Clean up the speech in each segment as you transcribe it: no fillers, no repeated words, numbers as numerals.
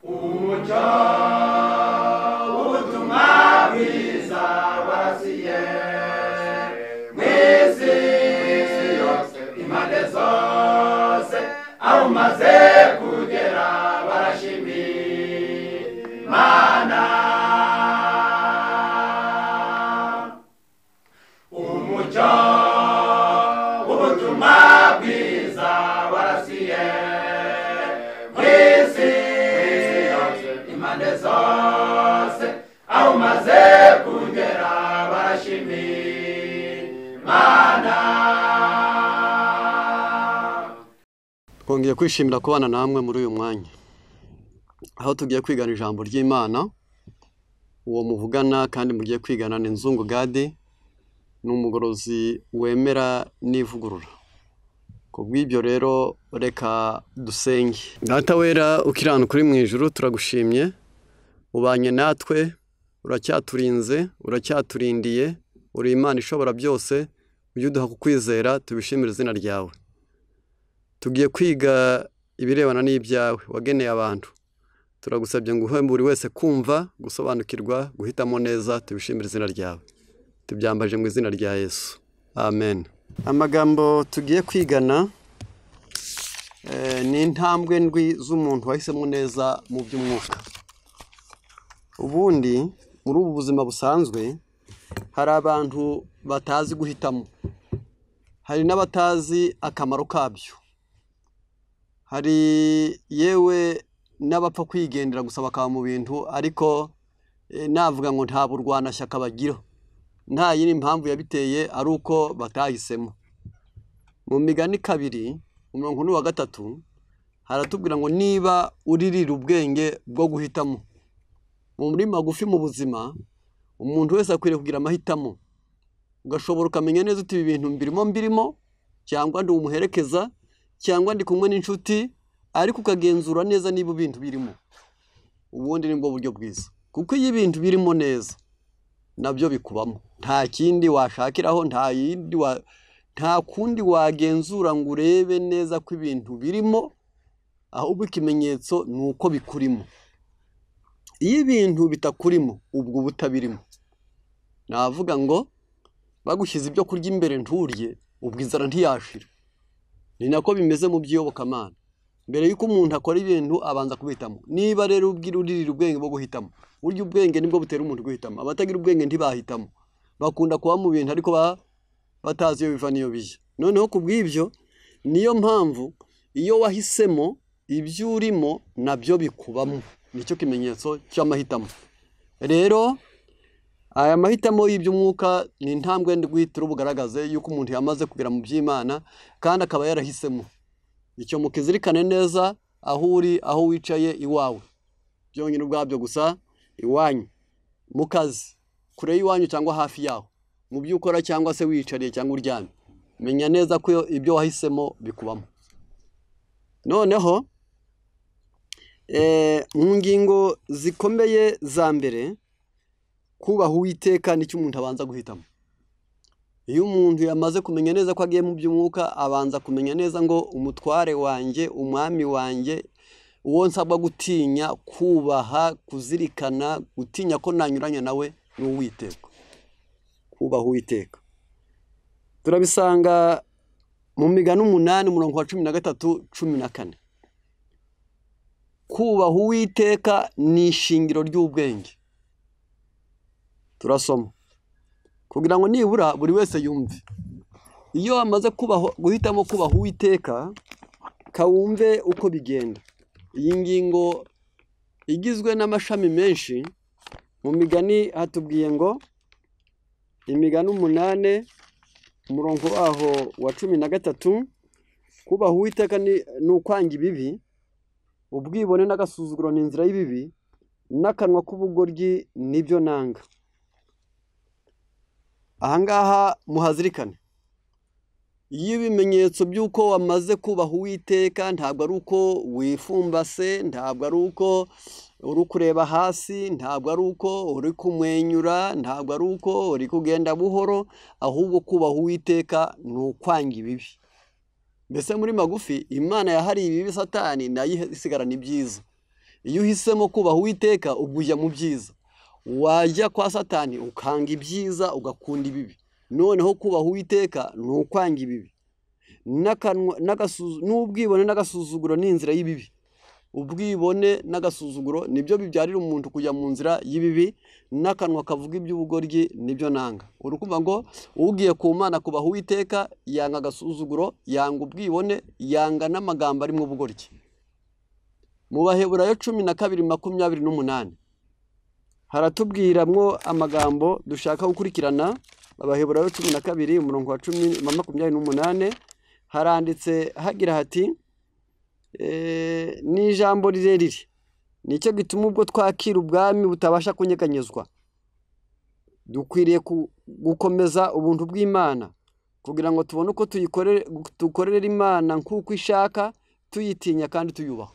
Umucyo w'ubutumwa bwiza warasiye mu isi yose, impande zose aho umaze kugera barashimira Imana. Umucyo w'ubutumwa bwiza warasiye mu isi yose, impande zose aho umaze kugera barashimira Imana. Twongeye kwishimira kubana namwe muri uyu mwanya aho tugiye kwigana ijambo ry'Imana. Uwo muvugana kandi mugiye kwigana ni Nzungu Gadi, ni umugorozi wemera n'ivugurura. Ku bw'ibyo rero reka dusenge. Data wera ukiranuka uri mu ijuru, turagushimye, ubanye natwe, uracyaturinze, uracyaturindiye, uri Imana ishobora byose, ujye uduha kukwizera, tubishimire izina ryawe. Tugiye kwiga ibirebana n'ibyawe wageneye abantu. Turagusabye ngo uhe buri wese kumva, gusobanukirwa, guhitamo neza, tubishimire izina ryawe. Tubyambaje mu izina rya Yesu. Amen. Amagambo tugiye kwigana ni intambwe ndwi z'umuntu wahisemo neza mu by'umwuka. Ubundi muri ubu buzima busanzwe hari abantu batazi guhitamo, hari n'abatazi akamaro kabyo, hari yewe n'abapfa kwigendera gusa bakaba mu bintu, ariko navuga ngo nta burwanashyaka bagira, nta yindi mpamvu yabiteye ari uko batahisemo. Mu migani 2 umurongo wa 3 haratubwira ngo niba uririra ubwenge bwo guhitamo. Mu muri magufi mu buzima umuntu wese akwiriye kugira amahitamo, ugashobora ukamenya neza uti ibi bintu mbirimo cyangwa ndi umuherekeza cyangwa ndi kumwe n'inshuti, ariko ukagenzura neza niba ibintu birimo. Ubundi nibwo buryo bwiza, kuko iyo ibintu birimo neza nabyo bikubamo, nta kindi washakiraho, nta kundi wagenzura ngo urebe neza ko ibintu birimo, ahubwo ikimenyetso ni uko bikurimo. Iyo ibintu bitakurimo ubwo butabirimo. Navuga ngo bagushyize ibyo kurya imbere nturye, ubwo inzara ntiyashira. Ni nako bimeze mu by'iyobokamana. Mbere y'uko umuntu akora ibintu abanza kubihitamo. Niba rero ubwira uririra ubwenge bwo guhitamo, burya ubwenge nibwo butera umuntu guhitamo. Abatagira ubwenge ntibahitamo, bakunda kuba mu bintu ariko batazi iyo biva n'iyo bijya. Noneho ku bw'ibyo niyo mpamvu iyo wahisemo ibyo urimo nabyo bikubamo, nicyo kimenyetso cy'amahitamo. Rero aya mahitamo y'iby'umwuka ni intambwe ndwi bugaragaze yuko umuntu yamaze kugera mu by'Imana kandi akaba yarahisemo. Icyo mukizirikane neza aho uri, aho wicaye iwawe, byonyine ubwabyo gusa, iwanyu, mu kazi, kure y'iwanyu cyangwa hafi yaho, mu byo ukora cyangwa se wiyicariye cyangwa uryamye, menya neza ko ibyo wahisemo bikubamo. Noneho mu ngingo zikomeye za mbere, kubaha Uwiteka nicyo umuntu abanza guhitamo. Iyo umuntu yamaze kumenya neza ko agiye mu by'umwuka, abanza kumenya neza ngo umutware wanjye, umwami wanjye, uwo nsabwa gutinya, kubaha, kuzirikana, gutinya ko nanyuranya nawe ni Uwiteka. Kubaha Uwiteka turabisanga mu migani 8 umurongo wa 13 14. Kubaha Uwiteka ni ishingiro ry'ubwenge. Turasoma kugira ngo nibura buri wese yumve. Iyo amaze guhitamo kubaha Uwiteka, kawumve uko bigenda. Iyi ngingo igizwe n'amashami menshi. Mu migani hatubwiye ngo imigani 8 umurongo waho wa 13, kubaha Uwiteka ni ukwanga ibibi, ubwibone n'agasuzuguro ni inzira y'ibibi, n'akanwa k'ubugoryi nibyo nanga. Ahangaha muhazirikane, iyo ibimenyetso by'uko wamaze kubaha Uwiteka ntabwo ari uko wifumbase, ntabwo ari uko uri kureba hasi, ntabwo ari uko uri kumwenyura, ntabwo ari uko uri kugenda buhoro, ahubwo kubaha Uwiteka ni ukwanga ibibi. Mbese muri magufi, Imana yahariye ibibi Satani, nayo isigarana ibyiza. Iyo uhisemo kubaha Uwiteka ubwo ujya mu byiza, wajya kwa Satani ukanga ibyiza ugakunda ibibi. Noneho kubaha Uwiteka ni ukwanga ibibi. N'ubwibone n'agasuzuguro ni inzira y'ibibi. Ubwibone n'agasuzuguro nibyo bibyarira umuntu kujya mu nzira y'ibibi, n'akanwa kavuga iby'ubugoryi nibyo nanga. Urukumva ngo ugiye ku Mana kubaha Uwiteka yanga agasuzuguro, yanga ubwibone, yanga n'amagambo arimo ubugoryi. Mu Baheburayo 12:28 haratubwiramwo amagambo dushaka gukurikirana. Abaheburayo 12 umurongo wa 10:28 haranditse hagira hati ni ijambo rirerire, nicyo gituma ubwo twakira ubwami butabasha kunyeganyezwa dukwiriye gukomeza ubuntu bw'Imana kugira ngo tubone uko tukorere Imana nk'uko ishaka, tuyitinya kandi tuyubaha.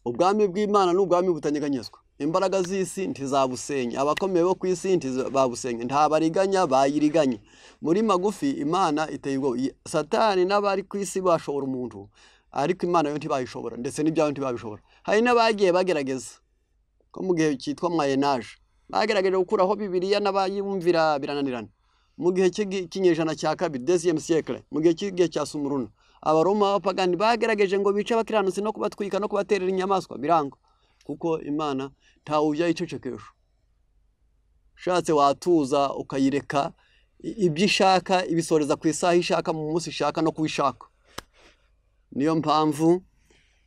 Ubwami bw'Imana ni ubwami butanyeganyezwa. Imbaraga z'isi ntizabusenya, abakomeye bo ku isi ntizabusenya, nta bariganya bayiriganya. Muri magufi Imana iteye ubwoba. Satani n'abari ku isi bashobora umuntu, ariko Imana yo ntibayishobora, ndetse n'ibyayo ntibabishobora. Hari n'abagiye bagerageza ko mu gihe cyitwa Moyen Âge bagerageje gukuraho Bibiliya n'abayumvira birananirana. Mu gihe cy'ikinyejana cya kabiri, deuxième siècle, mu gihe cy'igihe cya Sumuruna, Abaroma b'abapagani bagerageje ngo bice abakiranutsi no kubatwika no kubaterera inyamaswa, biranga. Kuko Imana ntawe ujya icecekesha. Ushatse watuza ukayireka, ibyo ishaka ibisoreza ku isaha ishaka, mu munsi ishaka no kubishaka. Niyo mpamvu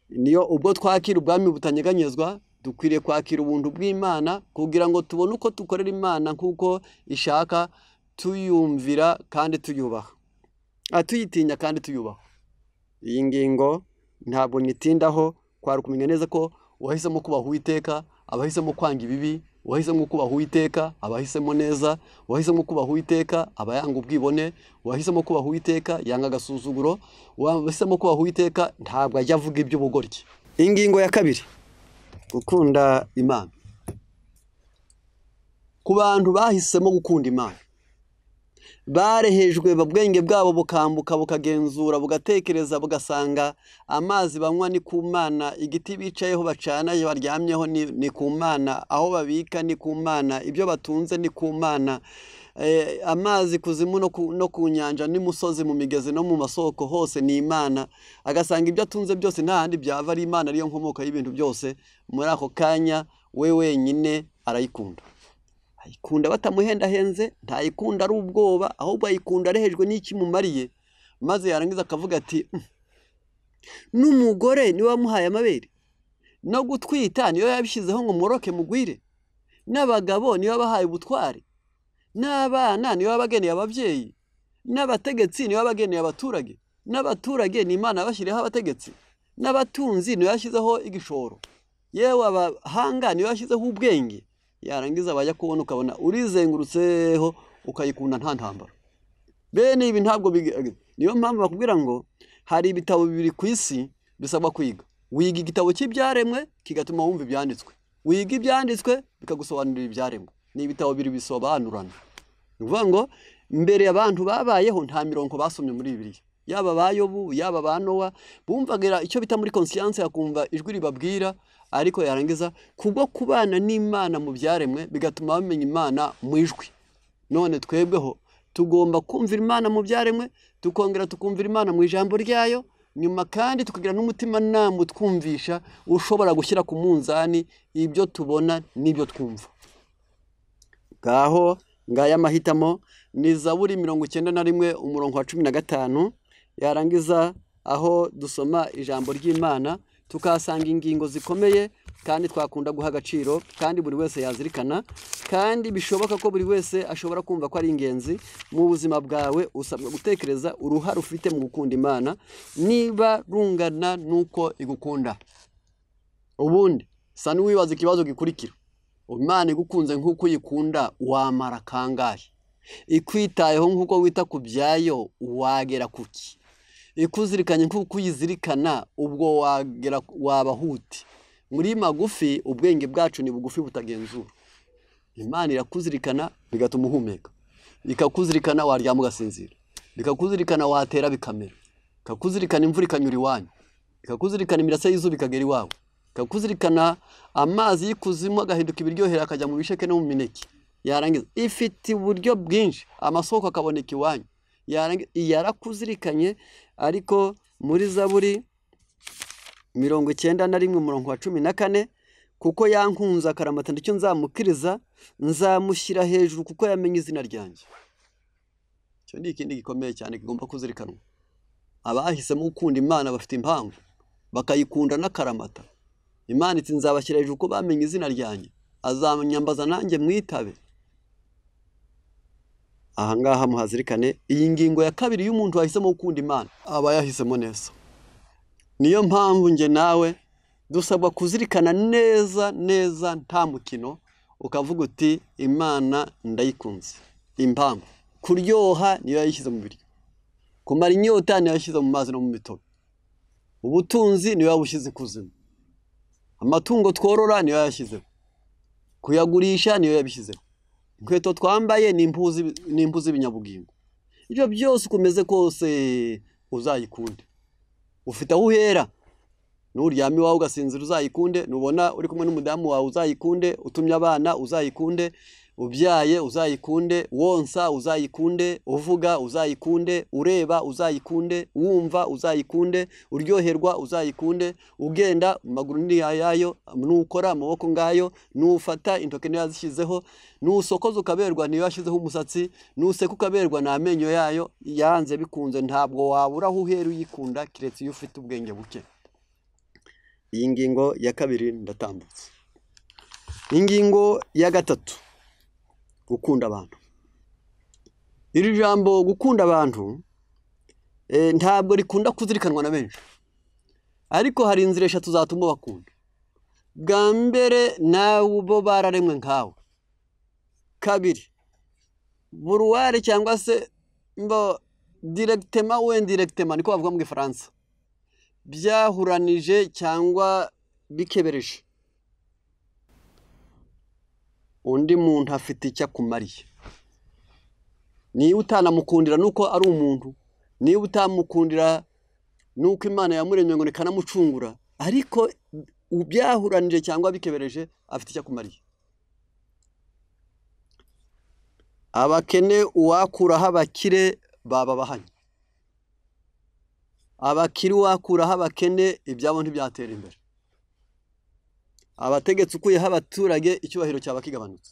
niyo ubwo twakira ubwami butanyeganyezwa dukwiriye kwakira ubuntu bw'Imana kugira ngo tubone uko dukorera Imana nk'uko ishaka, tuyumvira kandi tuyubaha, tuyitinya kandi tuyubaha. Iyi ngingo ntabwo nyitindaho, kwari kumenya neza ko uwahisemo kubaha Uwiteka abahisemo kwanga ibibi, uwahisemo kubaha Uwiteka abahisemo neza, uwahisemo kubaha Uwiteka aba yanga ubwibone, uwahisemo kubaha Uwiteka yanga agasuzuguro, uwahisemo kubaha Uwiteka ntabwo ajya avuga iby'ubugoryi. Ingingo ya kabiri, gukunda Imana. Ku bantu bahisemo gukunda Imana, barehejwe ubwenge bwabo bukambuka bukagenzura bugatekereza bugasanga amazi banywa ni ku Mana, igiti bicayeho bacana baryamyeho ni ku Mana, aho babika ni ku Mana, ibyo batunze ni ku Mana, amazi kuzimu no ku nyanja n'imusozi mu migezi no mu masoko hose ni Imana. Agasanga ibyo atunze byose nta handi byava, ari Imana ariyo nkomoka y'ibintu byose. Muri ako kanya we wenyine arayikunda. Ayikunda batamuhendahenze, ntayikunda ari ubwoba, ahubwo ayikunda arehejwe n'ikimumariye. Maze yarangiza akavuga ati n'umugore niwe wamuhaye amabere, no gutwita niyo yabishyizeho ngo moroke mugwire, n'abagabo niwe bahaye ubutware, n'abana niwe bageneye ababyeyi, n'abategetsi niwe bageneye abaturage, n'abaturage ni Imana bashyiriyeho abategetsi, n'abatunzi niwe yashyizeho igishoro, yewe abahanga niwe yashyizeho ubwenge. Yarangiza bajya kubona ukabona urizengurutseho ukayikunda nta ntambara. Bene ibi ntabwo, niyo mpamvu bakubwira ngo hari ibitabo bibiri ku isi bisabwa kwiga. Wiga igitabo cy'ibyaremwe kigatuma wumva ibyanditswe, wiga ibyanditswe bikagusobanurira ibyaremwe. Ni ibitabo bibiri bisobanurana. Ni ukuvuga ngo mbere abantu babayeho nta mirongo basomye muri Bibiliya, yaba ba Yobu yaba ba Nowa, bumvaga icyo bita muri conscience, yakumva ijwi ribabwira, ariko yarangiza kubwo kubana n'Imana mu byaremwe bigatuma bamenya Imana mu ijwi. None twebweho tugomba kumvira Imana mu byaremwe, tukongera tukumvira Imana mu ijambo ryayo, nyuma kandi tukagira n'umutima nama utwumvisha ushobora gushyira ku munzani ibyo tubona n'ibyo twumva. Ngaho ngaya amahitamo ni Zaburi 91 umurongo wa 15. Yarangiza aho dusoma ijambo ry'Imana tukasanga ingingo zikomeye kandi twakunda guha agaciro, kandi buri wese yazirikana, kandi bishoboka ko buri wese ashobora kumva ko ari ingenzi mu buzima bwawe. Usabwa gutekereza uruhare ufite mu gukunda Imana niba rungana nuko igukunda. Ubundi sa n'uwibaza ikibazo gikurikira: Imana igukunze nk'uko uyikunda wamara kangahe? Ikwitayeho nk'uko wita ku byayo wagera kuki? Ikuzirikanye nk'uko uyizirikana ubwo wagera wabahuti? Muri magufi ubwenge bwacu ni bugufi butagenzura. Imana irakuzirikana bigatuma uhumeka, ikakuzirikana waryama ugasinzira, ikakuzirikana watera bikamera, ikakuzirikana imvura ikanyura iwanyu, ikakuzirikana imirasire y'izuba ikagera iwawe, Ikakuzirikana amazi y'ikuzimu agahinduka ibiryohera akajya mu bisheke no mu mineke. Yarangiza ifite uburyo bwinshi, amasoko akaboneka iwanyu. Yarakuzirikanye. Ariko muri Zaburi 91 umurongo wa 14, kuko yankunze akaramata icyo nzamukiriza, nzamushyira hejuru kuko yamenye izina ryanjye. Icyo ni ikindi gikomeye cyane kigomba kuzirikanwa. Abahisemo gukunda Imana bafite impamvu, bakayikunda n'akaramata. Imana iti nzabashyira hejuru kuko bamenye izina ryanjye, azanyambaza nanjye mwitabe. Aha ngaha muhazirikane iyi ngingo ya kabiri y'umuntu wahisemo gukunda Imana, aba yahisemo neza. Niyo mpamvu nge nawe dusabwa kuzirikana neza neza, nta mukino, ukavuga uti Imana ndayikunze. Impamvu kuryoha niyo yayishyize mu biryo, kumara inyota niyo yayishyize mu mazi no mu mitobe, ubutunzi niyo yabushyize ikuzimu, amatungo tworora niyo yayashyizeho, kuyagurisha niyo yabishyizeho, inkweto twambaye ni impu z'ibinyabugingo. Ibyo byose ukomeze kose uzayikunde. Ufite aho uhera. Nuryama iwawe ugasinzira uzayikunde, nubona uri kumwe n'umudamu wawe uzayikunde, utumye abana uzayikunde, ubyaye uzayikunde, wonsa uzayikunde, uvuga uzayikunde, ureba uzayikunde, wumva uzayikunde, uryoherwa uzayikunde, ugenda amaguru ni ayayo, nukora amaboko ngayo, nufata intoke niyo yazishyizeho, nusokoza ukaberwa niyo yashyizeho umusatsi, nuseka ukaberwa ni amenyo yayo. Yanze bikunze ntabwo wabura aho uhera uyikunda, keretse iyo ufite ubwenge buke. Iyi ngingo ya kabiri ndatambutse. Ingingo ya gatatu, gukunda abantu. Iri jambo gukunda abantu ntabwo rikunda kuzirikanwa na benshi, ariko hari inzira eshatu zatuma bakunda. Bwa mbere, nawe bo bararemwe nkawe. Kabiri, buruware cyangwa se mbo directement ou indirectement, niko bavuga mu Gifaransa, byahuranije cyangwa bikebereje, undi muntu afite icyo akumariye. Niba utanamukundira nuko ari umuntu, niba utamukundira nuko Imana yamuremye ngo ikanamucungura, ariko byahuranije cyangwa bikebereje afite icyo akumariye. Abakene uwakuraho abakire baba bahanye, abakire uwakuraho abakene ibyabo ntibyatera imbere, abategetsi ukuyeho abaturage icyubahiro cyaba kigabanutse,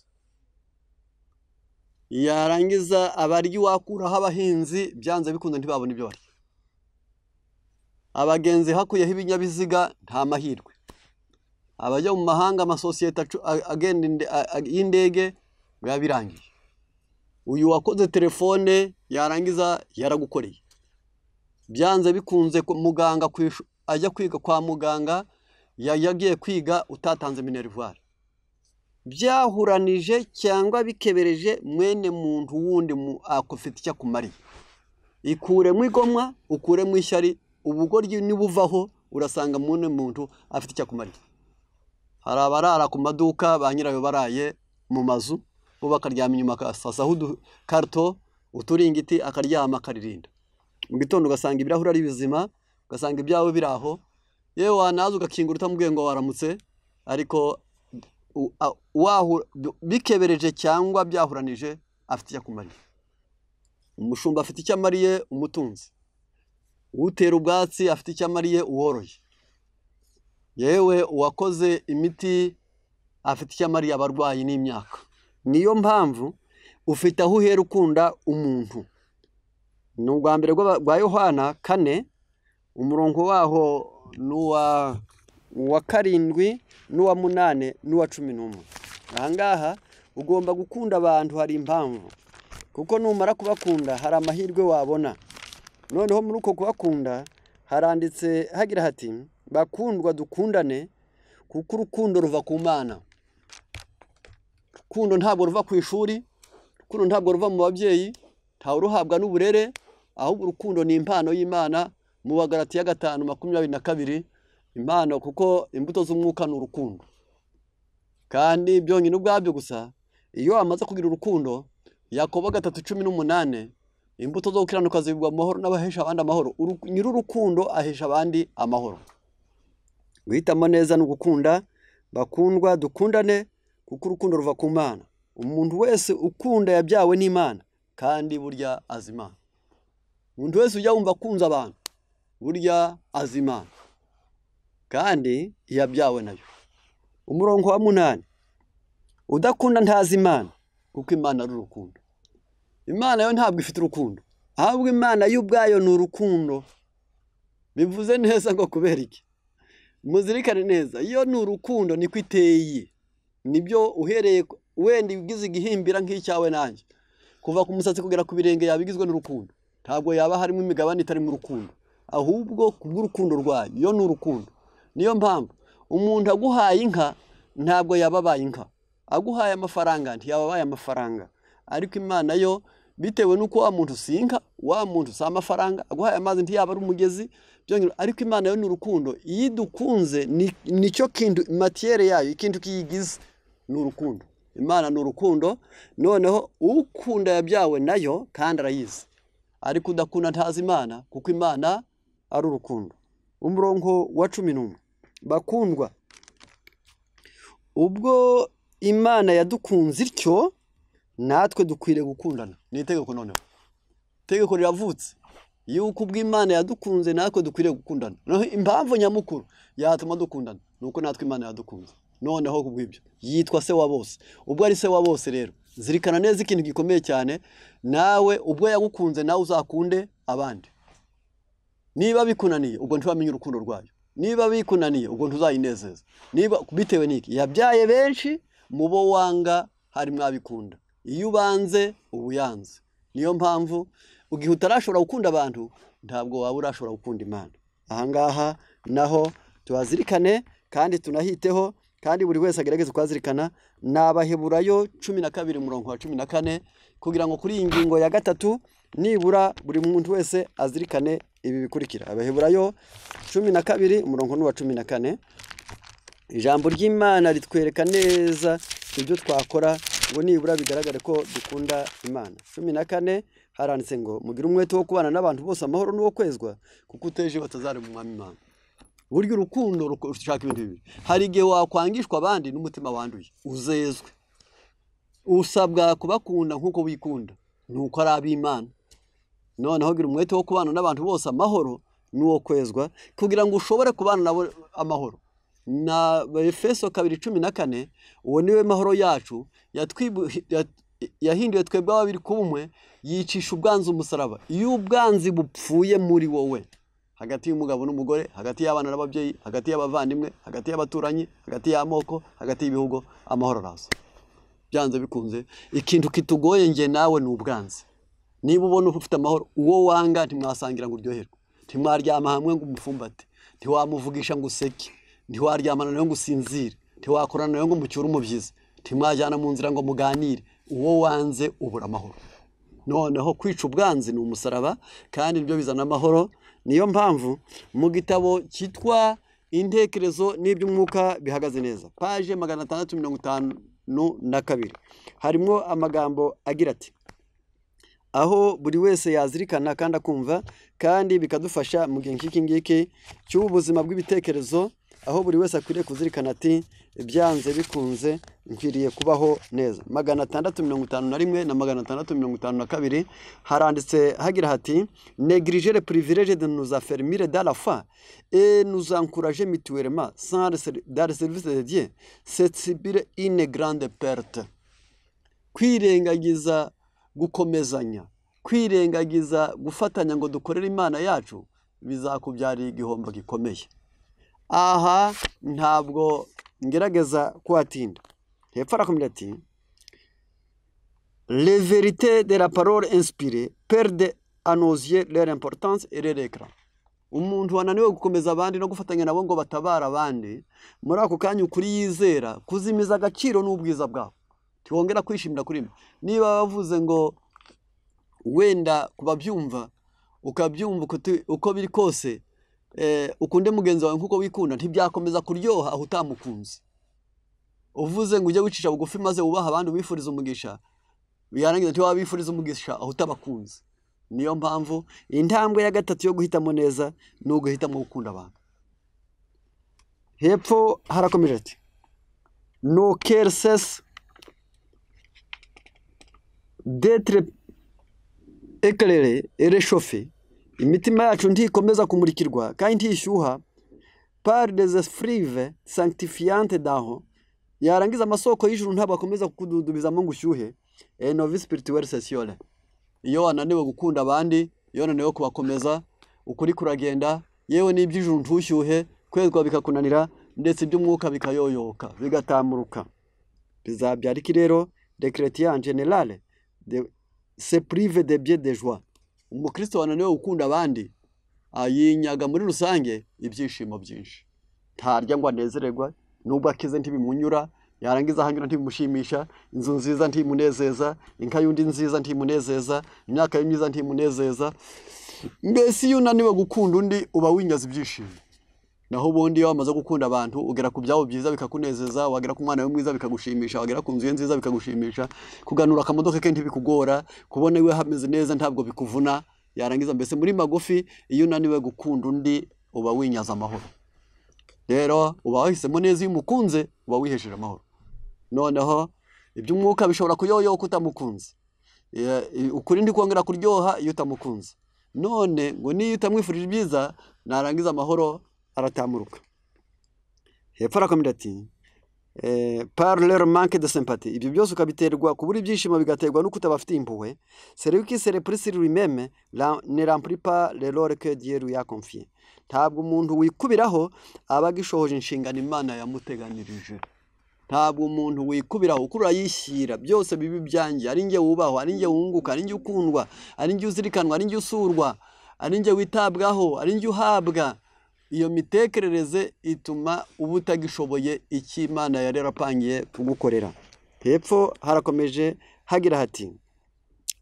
yarangiza abaryi wakuraho abahinzi byanze bikunze ntibabona ibyo barya, abagenzi hakuyeho ibinyabiziga nta mahirwe, abajya mu mahanga amasosiyete agenda y'indege biba birangiye, uyu wakoze telefone yarangiza yaragukoreye, byanze bikunze muganga ajya kwiga kwa muganga yagiye kwiga utatanze minerval. Byahuranije cyangwa bikebereje mwene muntu wundi akufite icyo akumariye. Ikuremo igomwa, ukuremo ishyari, ubugoryi nibuvaho urasanga mwene muntu afite icyo akumariye. Hari abarara ku maduka ba nyirayo baraye mu mazu, bo bakaryama inyuma akasasaho udukarito, uturingiti, akaryama akaririnda. Mu gitondo ugasanga ibirahuri ari bizima, ugasanga ibyawe biri aho, yewe wanaza ugakingura utamubwiye ngo waramutse, ariko bikebereje cyangwa byahuranije afite icyo akumariye. Umushumba afite icyo amariye umutunzi, utera ubwatsi afite icyo amariye uworoye, yewe uwakoze imiti afite icyo amariye abarwayi n'imyaka. Niyo mpamvu ufite aho uhera ukunda umuntu. Ni ubwa mbere rwa Yohana 4 umurongo waho n'uwa 7 n'uwa 8 n'uwa 11. Aha ngaha ugomba gukunda abantu, hari impamvu, kuko numara kubakunda hari amahirwe wabona. Noneho muri uko kubakunda haranditse hagira hati: bakundwa dukundane kuko urukundo ruva ku Mana. Urukundo ntabwo ruva ku ishuri, urukundo ntabwo ruva mu babyeyi, ntawe uruhabwa n'uburere, ahubwo urukundo ni impano y'Imana. Mu Bagalatiya 5:22, impano, kuko imbuto z'umwuka ni urukundo. Kandi byonyine ubwabyo gusa iyo amaze kugira urukundo, Yakobo 3:18, imbuto zo gukiranuka zibigwa mu mahoro n'abahesha abandi amahoro. Nyiri urukundo ahesha abandi amahoro. Guhitamo neza ni ugukunda. Bakundwa, dukundane kuko urukundo ruva ku Mana. Umuntu wese ukunda yabyawe n'Imana, kandi burya azi Imana. Umuntu wese ujya wumva akunze abantu burya azi Imana, kandi yabyawe nayo. Umurongo wa 8, udakunda ntazi Imana, kuko Imana ari urukundo. Imana yo ntabwo ifite urukundo, ahubwo Imana yo ubwayo ni urukundo. Bivuze neza ngo kubera iki? Muzirikane neza, iyo ni urukundo niko iteye. Nibyo uhereye wenda ugize igihimbira nk'icyawe nanjye, kuva ku musatsi kugera ku birenge yabigizwe n'urukundo. Ntabwo yaba harimo imigabane itari mu rukundo, ahubwo kubw'urukundo rwayo, iyo ni urukundo. Niyo mpamvu umuntu aguhaye inka ntabwo yababaye inka, aguhaye amafaranga ntiyababaye amafaranga. Ariko Imana yo bitewe n'uko wa muntu si inka, wa muntu si amafaranga, aguhaye amazi ntiyaba ari umugezi, ariko Imana yo ni urukundo. Iyo idukunze nicyo kintu, matière yayo, ikintu kiyigize ni urukundo. Imana ni urukundo. Noneho ukunda yabyawe nayo kandi arayizi, ariko udakunda ntazi Imana, kuko Imana ari urukundo. Umurongo wa 11, bakundwa, ubwo Imana yadukunze ityo, natwe dukwiriye gukundana. Ni itegeko. Noneho itegeko riravutse yuko ubwo Imana yadukunze natwe dukwiriye gukundana. Noneho impamvu nyamukuru yatuma dukundana ni uko natwe Imana yadukunze. Noneho kubw'ibyo yitwa se wa bose. Ubwo ari se wa bose rero, zirikana neza ikintu gikomeye cyane, nawe ubwo yagukunze nawe uzakunde abandi. Niba bikunaniye ubwo ntiwamenye urukundo rwayo. Niba bikunaniye ubwo ntuzayinezeza. Niba bitewe n'iki, yabyaye benshi, mu bo wanga hari mwabikunda. Iyo ubanze uba uyanze. Niyo mpamvu igihe utarashobora gukunda abantu ntabwo waba urashobora gukunda Imana. Ahangaha naho tuhazirikane kandi tunahiteho, kandi buri wese agerageze kuhazirikana. Ni Abaheburayo 12 umurongo wa 14, kugira ngo kuri iyi ngingo ya 3 nibura buri muntu wese azirikane ibi bikurikira. Abaheburayo 12 umurongo wa 14, ijambo ry'Imana ritwereka neza ibyo twakora ngo nibura bigaragare ko dukunda Imana. 14 haranditse ngo mugire umwete wo kubana n'abantu bose amahoro n'uwo kwezwa, kuko uteje batazari mu mwami Imana. Burya urukundo rushaka ibintu bibiri. Hari igihe wakwangishwa abandi n'umutima wanduye, uzezwe. Usabwa kubakunda nk'uko wikunda, nuko ari ab'Imana. Noneho gira umwete wo kubana n'abantu bose amahoro n'uwo kwezwa, kugira ngo ushobore kubana nabo amahoro. Na Efeso 2:14, uwo niwe mahoro yacu, yahinduye twebwe ababiri kuba umwe, yicisha ubwanzi umusaraba. Iyo ubwanzi bupfuye muri wowe, hagati y'umugabo n'umugore, hagati y'abana n'ababyeyi, hagati y'abavandimwe, hagati y'abaturanyi, hagati y'amoko, hagati y'ibihugu, amahoro araza byanze bikunze. Ikintu kitugoye nge nawe ni ubwanzi. Niba ubona ufite amahoro, uwo wanga ntimwasangira ngo uryoherwe, ntimwaryama hamwe ngo umufumbate, ntiwamuvugisha ngo useke, ntiwaryamana nawe ngo usinzire, ntiwakorana nawe ngo mucyure umubyizi, ntimwajyana mu nzira ngo muganire. Uwo wanze ubura amahoro. Noneho kwica ubwanzi ni umusaraba, kandi nibyo bizana amahoro. Niyo mpamvu mu gitabo cyitwa Intekerezo n'iby'umwuka bihagaze neza, page 652, harimo amagambo agira ati, aho buri wese yazirikana kandi akumva, kandi bikadufasha mu gihe nk'iki ngiki cy'ubuzima bw'ibitekerezo, aho buri wese akwiriye kuzirikana ati byanze bikunze nkwiriye kubaho neza. 651 na 652 haranditse hagira hati, négliger le privilège de nous affermir dans la foi et nous encourager mutuellement sans dans le service de Dieu, c'est subir une grande perte. Kwirengagiza gukomezanya, kwirengagiza gufatanya ngo dukorere Imana yacu, bizakubyarira igihombo gikomeye. Aha ntabwo ngerageza kuhatinda. Hepfo arakomeza ati, les vérités de la parole inspirée perdent à nos yeux leur importance et leur éclat. Umuntu wananiwe gukomeza abandi no gufatanya nabo ngo batabara abandi, muri ako kanya ukuri yizera kuzimiza agaciro n'ubwiza bwabo, ntiwongera kwishimira kuri mwe. Niba bavuze ngo wenda kubabyumva ukabyumva uko biri kose, ukunde mugenzi wawe nkuko wikunda, ntibyakomeza kuryoha aho utamukunze. Uvuze ngo ujye wicisha bugufi maze wubaha abandi ubifuriza umugisha, birangiza ntiwabifuriza umugisha aho utabakunze. Niyo mpamvu intambwe ya 3 yo guhitamo neza ni uguhitamo gukunda abantu. Hepfo harakomeje ati nos cœurs cessent d'être éclairés et réchauffés, imitima yacu ntikomeza kumurikirwa kandi ntishyuha, par des effluves sanctifiantes d'en haut, yarangiza amasoko y'ijuru ntabwo akomeza kukududubizamo ngo ushyuhe, et nos vies spirituelles s'étiolent. Iyo wananiwe gukunda abandi, iyo wananiwe kubakomeza, ukuri kuragenda, yewe n'iby'ijuru ntushyuhe, kwezwa bikakunanira, ndetse iby'umwuka bikayoyoka, bigatamuruka. Bizabyara iki rero? Le chrétien en général se prive de bien des joies. Umukristo wananiwe gukunda abandi ayinyaga muri rusange ibyishimo byinshi. Ntarya ngo anezererwe, nubwo akize ntibimunyura, yarangiza ahanyura ntibimushimisha, inzu nziza ntimunezeza, inka y'undi nziza ntimunezeza, imyaka ye myiza ntimunezeza. Mbese iyo unaniwe gukunda undi uba winyaze ibyishimo. Naho ubundi iyo wamaze gukunda abantu ugera ku byabo byiza bikakunezeza, wagera ku mwana we mwiza bikagushimisha, wagera ku nzu ye nziza bikagushimisha, kuganura akamodoka ke ntibikugora, kubona iwe hameze neza ntabwo bikuvuna. Yarangiza mbese muri magufi, iyo unaniwe gukunda undi uba winyaze amahoro. Rero uba wahisemo neza, iyo umukunze uba wihesheje amahoro. Noneho iby'umwuka bishobora kuyoyoka utamukunze, ukuri ntikongera kuryoha iyo utamukunze. None ngo niyo utamwifurije ibyiza, narangiza amahoro aratamuruka. Hepfo arakomeza ati par leur manque de sympathie, ibyo byose ukabiterwa kubura ibyishimo, bigaterwa no kutabafitiye impuhwe. Celui qui se replie sur lui-même ne remplit pas le rôle que Dieu lui a confié. Ntabwo umuntu wikubiraho aba agishohoje inshingano Imana yamuteganirije. Ntabwo umuntu wikubiraho uko urayishyira byose bibi byanjye, ari njye wubahwa, ari njye wunguka, ari njye ukundwa, ari njye uzirikanwa, ari njye usurwa, ari njye witabwaho, ari njye uhabwa. Iyo mitekerereze ituma uba utagishoboye icyo Imana yari yarapangiye kugukorera. Hepfo harakomeje hagira hati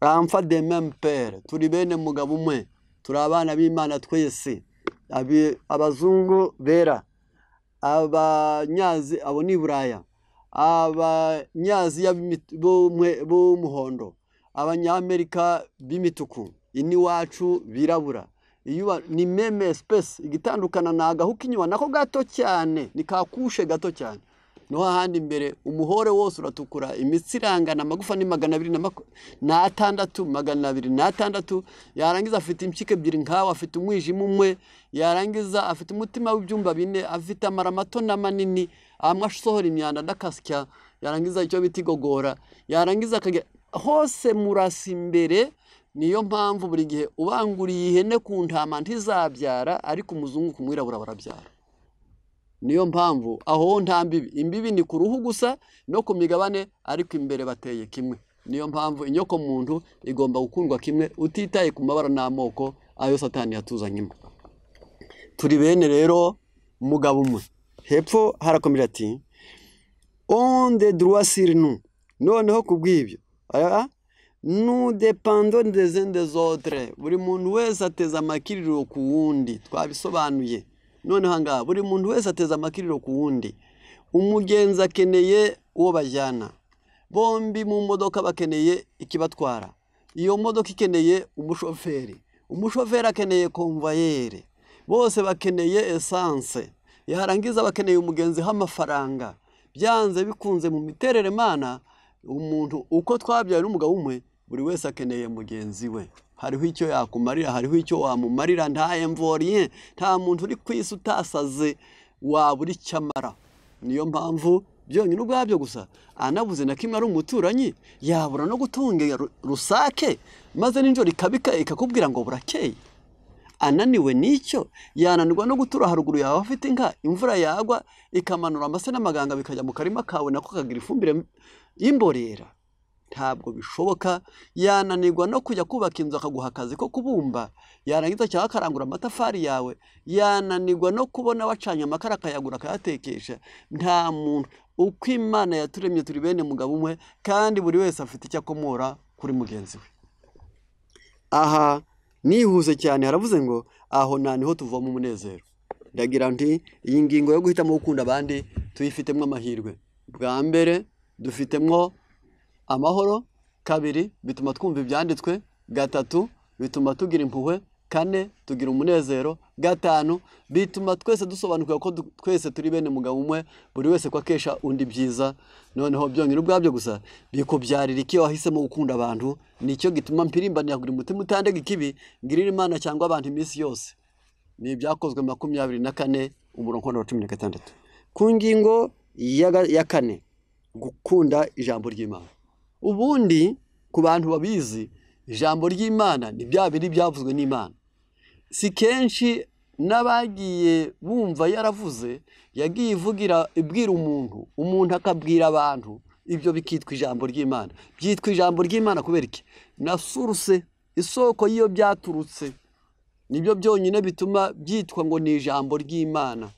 enfants de même père, turi bene mugabo umwe, turi abana b'Imana twese, abazungu bera, abanyazi abo ni Buraya, abanyaziya b'umuhondo, abanyamerika b'imituku, iniwacu birabura. Iyo ni même espèce, igitandukana ni agahu k'inyuma nako gato cyane, ni kakushe gato cyane. No hahandi imbere umuhore wose uratukura, imitsi irangana, amagufa ni 206, 206. Yarangiza afite impyiko ebyiri nkawe, afite umwijima umwe, yarangiza afite umutima w'ibyumba 4, afite amara mato n'amanini, amwe asohora imyanda ndakasya, yarangiza icyo bita igogora, yarangiza akajya hose murasa imbere. Niyo mpamvu buri gihe ubanguriye ihene ku ntama ntizabyara, ariko umuzungu ku mwirabura barabyara. Niyo mpamvu aho nta mbibi, imbibi ni ku ruhu gusa no ku migabane, ariko imbere bateye kimwe. Niyo mpamvu inyoko muntu igomba gukundwa kimwe, utitaye ku mabara n'amoko ayo Satani yatuzanyemo. Turi bene rero mugabo umwe. Hepfo harakomeje ati ont des droits sur nous. Noneho kubw'ibyo nous dépendons des uns des autres. Buri muntu wese ateza amakiriro ku wundi, twabisobanuye. Noneho ahangaha buri muntu wese ateza amakiriro ku wundi. Umugenzi akeneye uwo bajyana, bombi mu modoka bakeneye ikibatwara, iyo modoka ikeneye umushoferi, umushoferi akeneye convoyeur, bose bakeneye essence, yarangiza bakeneye umugenzi h'amafaranga. Byanze bikunze mu miterere mana, umuntu uko twabyaye n'umugabo umwe, buri wese akeneye mugenzi we. Hariho icyo yakumarira, hariho icyo wamumarira, nta emvorien, nta muntu uri ku isi utasaze wabura icyo amara. Niyo mpamvu byonyine ubwabyo gusa anabuze na kimwe ari umuturanyi, yabura no gutunga rusake, maze nijoro ikabika ikakubwira ngo burakeye. Ananiwe n'icyo, yananirwa no gutura haruguru yawe afite inka, imvura yagwa ikamanura amase n'amaganga bikajya mu karima kawe, nako kagira ifumbire y'imborera. Ntabwo bishoboka. Yananirwa no kujya kubaka inzu akaguha akazi ko kubumba, yarangiza cyangwa akarangura amatafari yawe, yananirwa no kubona wacanye amakara akayagura akayatekesha. Nta muntu, uko Imana yaturemye turi bene mugabo umwe, kandi buri wese afite icyo akomora kuri mugenzi we. Aha nihuse cyane haravuze ngo aho nta niho tuvoma umunezero. Ndagira nti iyi ngingo yo guhitamo gukunda abandi tuyifitemo amahirwe. Bwa mbere dufitemo amahoro, kabiri bituma twumva ibyanditswe, gatatu bituma tugira impuhwe, Kane, tugira umunezero. Gatanu, bituma twese dusobanukirwa ko twese turi bene mugabo umwe, buri wese ko akesha undi byiza. Noneho byonyine ubwabyo gusa bikubyarira iki wahisemo gukunda abantu. Nicyo gituma mpirimbanira kugira umutima utandega ikibi, ngirira Imana cyangwa abantu iminsi yose. Ni ibyakozwe 24 umurongo wa 16. Ku ngingo ya kane, gukunda ijambo ry'Imana. Ubundi ku bantu babizi, ijambo ry'Imana ni bya biri byavuzwe n'Imana. Si kenshi n'abagiye bumva yaravuze, yagiye ivugira ibwira umuntu, umuntu akabwira abantu, ibyo bikitwa ijambo ry'Imana. Byitwa ijambo ry'Imana kubera iki? Na source, isoko y'iyo byaturutse, nibyo byonyine bituma byitwa ngo ni ijambo ry'Imana.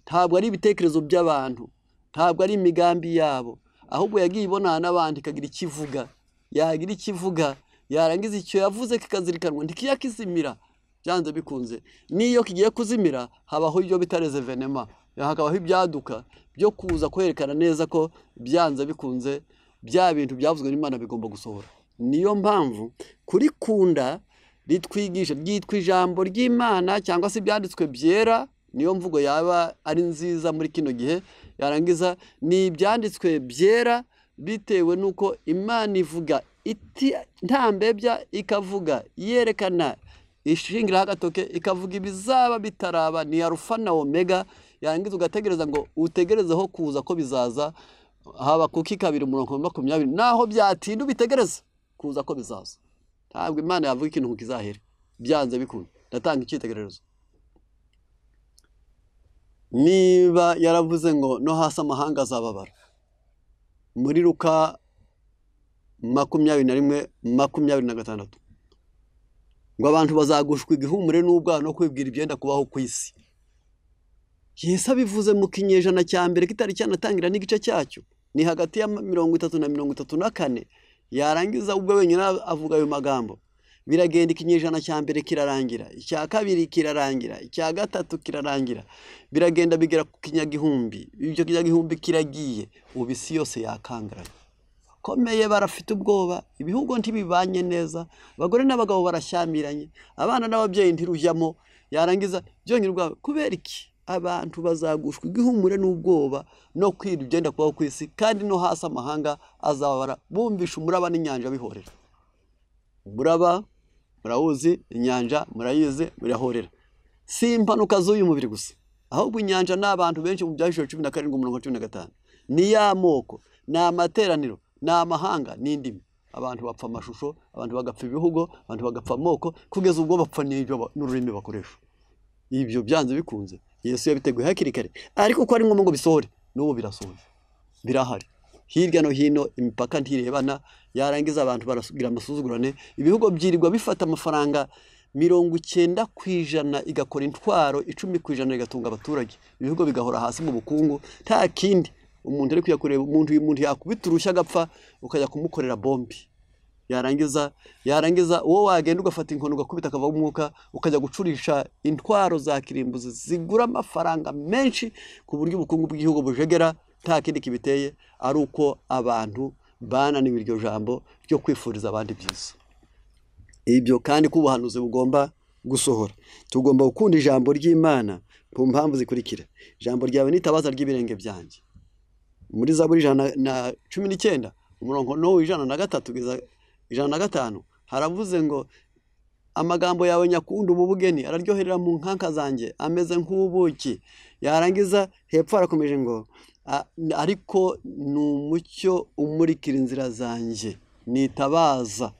Ntabwo ari ibitekerezo by'abantu, ntabwo ari imigambi yabo, ahubwo yagiye ibonana n'abandi ikagira ikivuga, yagira ikivuga, yarangiza icyo yavuze kikazirikanwa, ntikiyakizimira byanze bikunze. N'iyo kigiye kuzimira habaho ibyo bita resevenema, hakabaho ibyaduka byo kuza kwerekana neza ko byanze bikunze bya bintu byavuzwe n'Imana bigomba gusohora. Niyo mpamvu kurikunda ritwigisha, ryitwa ijambo ry'Imana cyangwa se ibyanditswe byera. Niyo mvugo yaba ari nziza muri kino gihe. Yarangiza ni ibyanditswe byera bitewe nuko Imana ivuga iti nta mbebya, ikavuga yerekana ishingira agatoke, ikavuga ibizaba bitaraba, ni arufa na omega. Yarangiza ugategereza ngo utegerezeho kuza ko bizaza, haba kuki 2 umurongo 20, naho byatinda ubitegereza kuza ko bizaza. Ntabwo Imana yavuga ikintu kizahere byanze bikunze. Ndatanga icyitegererezo. Niba yaravuze ngo no hasi amahanga azababara, muri Luka 21:26, ngo abantu bazagushwa igihumure n'ubwana no kwibwira ibyenda kubaho ku isi. Yesu abivuze mu kinyejana cya mbere kitari cyanatangira n'igice cyacyo, ni hagati ya 30 na 34. Yarangiza ubwo wenyine avuga ayo magambo. Biragenda ikinyejana cya mbere kirarangira, icya kabiri kirarangira, icya gatatu kirarangira, biragenda bigera ku kinyagihumbi. Ibyo kinyagihumbi kiragiye, ubu isi yose yakangaranye. Komeye barafite ubwoba, ibihugu ntibibanye neza, abagore n'abagabo barashyamiranye, abana n'ababyeyi ntirujyamo. Yarangiza byonyine ubwabo, kubera iki? Abantu bazagushwa igihumure n'ubwoba no kwira ibyenda kubaho ku isi, kandi no hasi amahanga azababara, bumvisha umuraba n'inyanja bihorera. Umuraba murawuzi, inyanja murayizi, murahorera. Si impanuka z'uyu mubiri gusa, ahubwo inyanja n'abantu benshi mu Byahishuriwe 17 umurongo 15, ni y'amoko, ni amateraniro, ni amahanga, n'indimi. Abantu bapfa amashusho, abantu bagapfa ibihugu, abantu bagapfa amoko, kugeza ubwo bapfa n'ibyo n'ururimi bakoresha. Ibyo byanze bikunze Yesu yabiteguye hakiri kare, ariko ko ari ngombwa ngo bisohore, n'ubu birasohoye, birahari hirya no hino, imipaka ntirebana. Yarangiza abantu barasugira amasuzugurane, ibihugu byirirwa bifata amafaranga 90% igakora intwaro, 10% igatunga abaturage. Ibihugu bigahora hasi mu bukungu, nta kindi umuntu ari kuyakureba. Umuntu yakubita urushya agapfa, ukajya kumukorera bombi. Yarangiza uwo wagenda ugafata inkono ugakubita akava umwuka, ukajya gucurisha intwaro za kirimbuzi zigura amafaranga menshi, ku buryo ubukungu bw'igihugu bujegera. Nta kindi kibiteye ari uko abantu bananiwe iryo jambo ryo kwifuriza abandi byiza. Ibyo kandi ko ubuhanuzi bugomba gusohora. Tugomba gukunda ijambo ry'Imana ku mpamvu zikurikira. Ijambo ryawe nitabaza ry'ibirenge byanjye. Muri Zaburi 119 umurongo no 103 kugeza 105 haravuze ngo amagambo yawe nyakunda ubugeni araryoherera mu nkanka zanjye ameze nk'ubuki. Yarangiza hepfo arakomeje ngo ariko ni umucyo umurikira inzira zanjye, nitabaza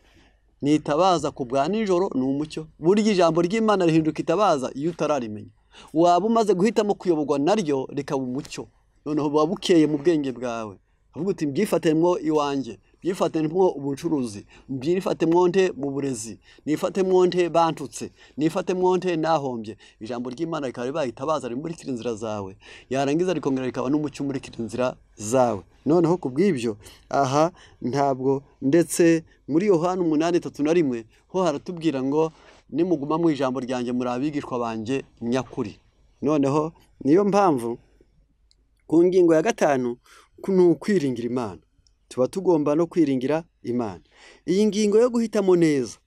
ku bwa nijoro ni umucyo. Burya ijambo ry'Imana rihinduka itabaza iyo utararimenya. Waba umaze guhitamo kuyoborwa naryo rikaba umucyo, noneho buba bukeye mu bwenge bwawe. Avuga uti mbyifatemwo iwanjye, byifatemwo ubucuruzi, mbyifatemwo nte mu burezi, nifatemwo nte bantutse, nifatemwo nte nahombye. Ijambo ry'Imana rikaba ribayitabaza rimurikira inzira zawe, yarangiza rikongera rikaba n'umucyo umurikira inzira zawe. Noneho kubw'ibyo aha ntabwo, ndetse muri Yohana 8:31 ho haratubwira ngo nimuguma mu ijambo ryanjye muri abigishwa banjye nyakuri. Noneho niyo mpamvu ku ngingo ya 5 ni ukwiringira Imana. Tuba tugomba no kwiringira Imana. Iyi ngingo yo guhitamo neza,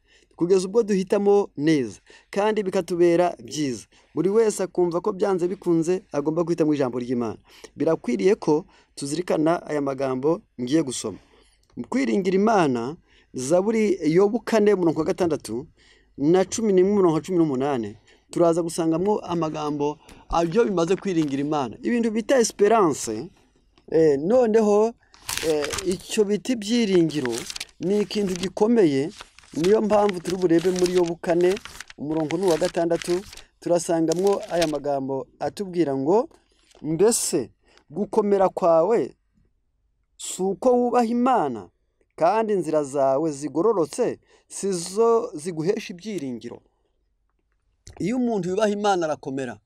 Kugeza ubwo duhitamo neza kandi bikatubera byiza, buri wese akumva ko byanze bikunze agomba guhitamo ijambo ry'Imana. Birakwiriye ko tuzirikana aya magambo ngiye gusoma. Kwiringira Imana, Zaburi Yobu 4 umurongo wa 6 na 11 umurongo wa 18, turaza gusangamo amagambo abyo bimaze kwiringira Imana, ibintu bita esperance. Noneho icyo bita ibyiringiro ni ikintu gikomeye. Niyo mpamvu turi burebe muri Yobu 4 umurongo ni uwa 6, turasangamo aya magambo atubwira ngo mbese gukomera kwawe si uko wubaha Imana, kandi inzira zawe zigororotse si zo ziguhesha ibyiringiro. Iyo umuntu yubaha Imana arakomera,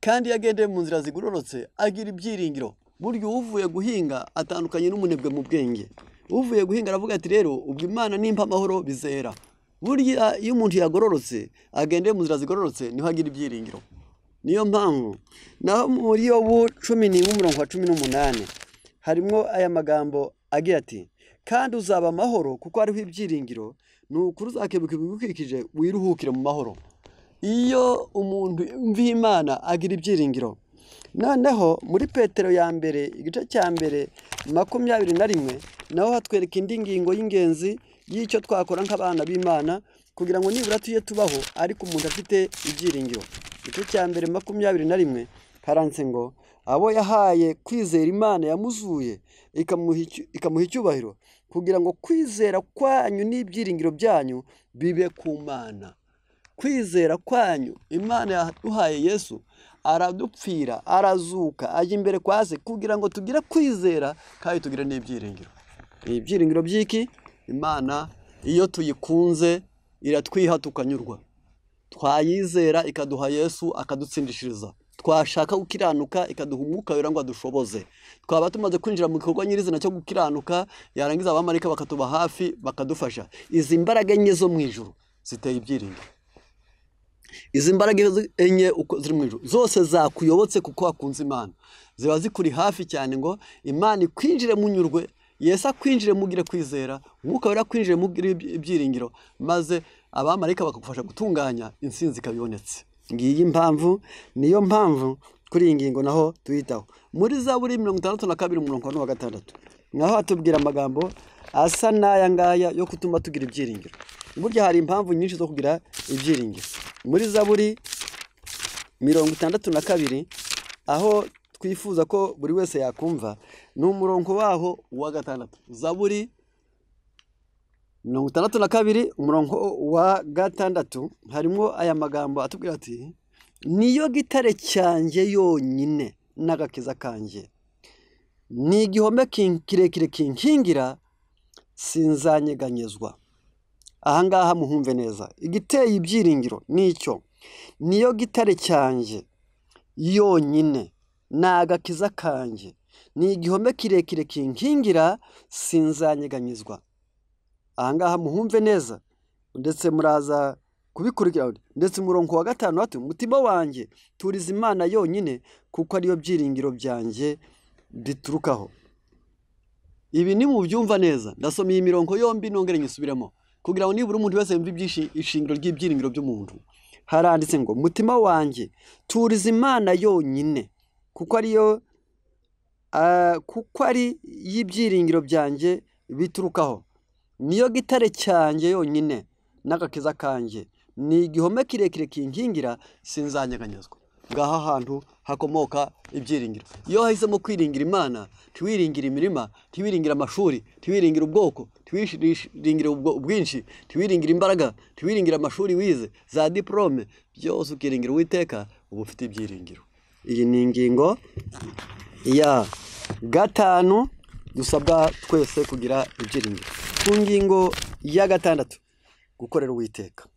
kandi iyo agendeye mu nzira zigororotse agira ibyiringiro. Burya uvuye guhinga atandukanye n'umunebwe mu bwenge. Uvuye guhinga aravuga ati rero ubwo Imana nimpa amahoro bizera. Burya iyo umuntu yagororotse agendeye mu nzira zigororotse niho agira ibyiringiro. Niyo mpamvu naho muri Yobu 11 umurongo wa 18 harimo aya magambo agira ati kandi uzaba amahoro kuko hariho ibyiringiro, ni ukuri uzakebuka ibigukikije wiruhukire mu mahoro. Iyo umuntu yumviye Imana agira ibyiringiro. Noneho muri Petero ya mbere igice cya mbere 21 naho hatwereka indi ngingo y'ingenzi y'icyo twakora nk'abana b'Imana kugira ngo nibura tuye tubaho ariko umuntu afite ibyiringiro. Igice cya mbere 21 haranditse ngo abo yahaye kwizera Imana yamuzuye ikamuha icyubahiro, kugira ngo kwizera kwanyu n'ibyiringiro byanyu bibe ku Mana. Kwizera kwanyu, Imana yaduhaye Yesu aradupfira, arazuka, ajya imbere kwa se kugira ngo tugire kwizera kandi tugire n'ibyiringiro. Ibyiringiro by'iki? Imana iyo tuyikunze iratwiha tukanyurwa, twayizera ikaduha Yesu akadutsindishiriza, twashaka gukiranuka ikaduha umwuka wera ngo adushoboze, twaba tumaze kwinjira mu gikorwa nyirizina cyo gukiranuka yarangiza abamarayika bakatuba hafi bakadufasha. Izi mbaraga enye zo mu ijuru ziteye ibyiringiro. Izi mbaraga enye uko ziri mu ijuru zose zakuyobotse kuko wakunze Imana, ziba zikuri hafi cyane ngo Imana ikwinjire munyurwe, Yesu akwinjire mugire kwizera, umwuka wera akwinjire mugire ibyiringiro, maze abamarayika bakagufasha gutunganya intsinzi ikabibonetse. Ngiyi impamvu, niyo mpamvu kuri iyi ngingo naho tuyitaho. Muri Zaburi 62 umurongo wa 6 naho hatubwira amagambo asa n'aya ngaya yo kutuma tugira ibyiringiro. Burya hari impamvu nyinshi zo kugira ibyiringiro. Muri Zaburi 62 aho twifuza ko buri wese yakumva ni umurongo waho wa 6. Zaburi 62 umurongo wa 6 harimo aya magambo atubwira ati niyo gitare cyanjye yonyine n'agakiza kanjye, ni igihome kirekire kinkingira, sinzanyeganyezwa. Ahangaha muhumve neza, igiteye ibyiringiro nicyo, niyo gitare cyanjye yonyine n'agakiza kanjye, ni igihome kirekire kinkingira, sinzanyeganyezwa. Ahangaha muhumve neza, ndetse muraza kubikurikira. Ndetse umurongo wa 5 ati umutima wanjye turiza Imana yonyine kuko ariyo byiringiro byanjye biturukaho. Ibi ni mu byumva neza, ndasoma iyi mirongo yombi nongere nyisubiremo kugira ngo nibura umuntu wese yumve ishingiro ry'ibyiringiro by'umuntu. Haranditse ngo umutima wanjye turiza Imana yonyine kuko ariyo kuko ari y'ibyiringiro byanjye biturukaho, niyo gitare cyanjye yonyine n'agakiza kanjye, ni igihome kirekire kinkingira, sinzanyeganyezwa. Ngaha hantu hakomoka ibyiringiro. Iyo wahisemo kwiringira Imana, ntiwiringira imirima, ntiwiringira amashuri, ntiwiringira ubwoko, ntiwiringira ubwinshi, ntiwiringira imbaraga, ntiwiringira amashuri wize, za diplome, byose ukiringira Uwiteka, uba ufite ibyiringiro. Iyi ni ingingo ya 5 dusabwa twese kugira ibyiringiro. Ku ngingo ya 6, gukorera Uwiteka.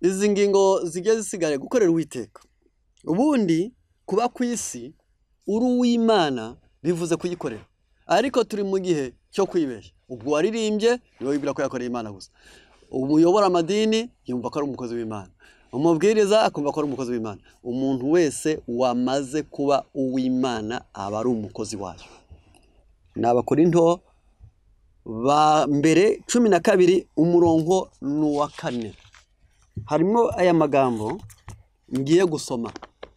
Izi ngingo zigiye zisigaye, gukorera Uwiteka. Ubundi kuba ku isi uri uw'Imana bivuze kuyikorera, ariko turi mu gihe cyo kwibeshya. Ubwo waririmbye niwe wibwira ko yakoreye Imana gusa, umuyobora amadini yumva ko ari umukozi w'Imana, umubwiriza akumva ko ari umukozi w'Imana. Umuntu wese wamaze kuba uw'Imana aba ari umukozi wayo. Ni Abakorinto ba mbere 12 umurongo ni uwa 4. Harimo aya magambo ngiye gusoma.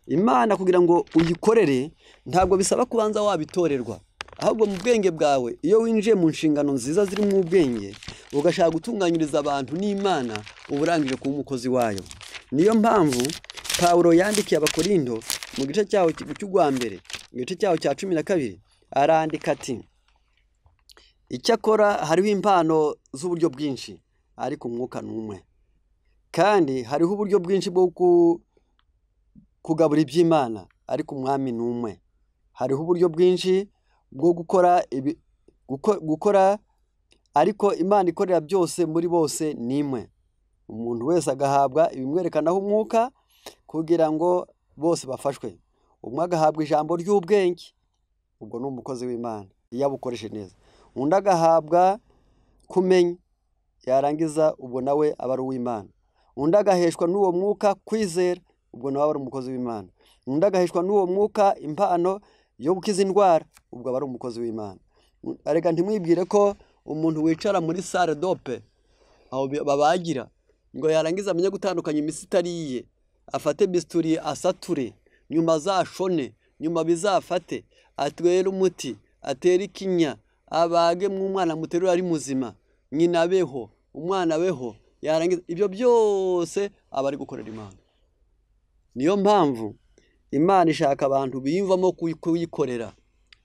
Imana kugira ngo uyikorere ntabwo bisaba kubanza wabitorerwa, ahubwo mu bwenge bwawe iyo winjiye mu nshingano nziza ziri mu bwenge ugashaka gutunganyiriza abantu n'Imana, uba urangije kuba umukozi wayo. Niyo mpamvu Pawulo yandikiye Abakorindo mu gice cyaho cy'urwa mbere, mu gice cyaho cya 12, arandika ati: icyakora hariho impano z'uburyo bwinshi, ariko umwuka ni umwe. Kandi hariho uburyo bwinshi bwo kugabura iby'Imana, ariko umwami ni umwe. Hariho uburyo bwinshi bwo gukora, ariko Imana ikorera byose muri bose ni imwe. Umuntu wese agahabwa ibimwerekanaho umwuka kugira ngo bose bafashwe. Umwe agahabwa ijambo ry'ubwenge, ubwo ni umukozi w'Imana iyo abukoreshe neza. Undi agahabwa kumenya, yarangiza ubwo nawe aba ari uw'Imana. Undi agaheshwa n'uwo mwuka kwizera, ubwo nawe aba ari umukozi w'Imana. Undi agaheshwa n'uwo mwuka impano yo gukiza indwara, ubwo aba ari umukozi w'Imana. Arega ntimwibwire ko umuntu wicara muri salle d'op aho babagira ngo yarangiza amenye gutandukanya imisi itari iye, afate bisturi asature, nyuma azashone, nyuma bizafate, atwere umuti, atere ikinya, abage mu mwana muterura ari muzima, nyina abeho, umwana abeho, yarangiza ibyo byose aba ari gukorera Imana. Niyo mpamvu Imana ishaka abantu biyumvamo kuyikorera.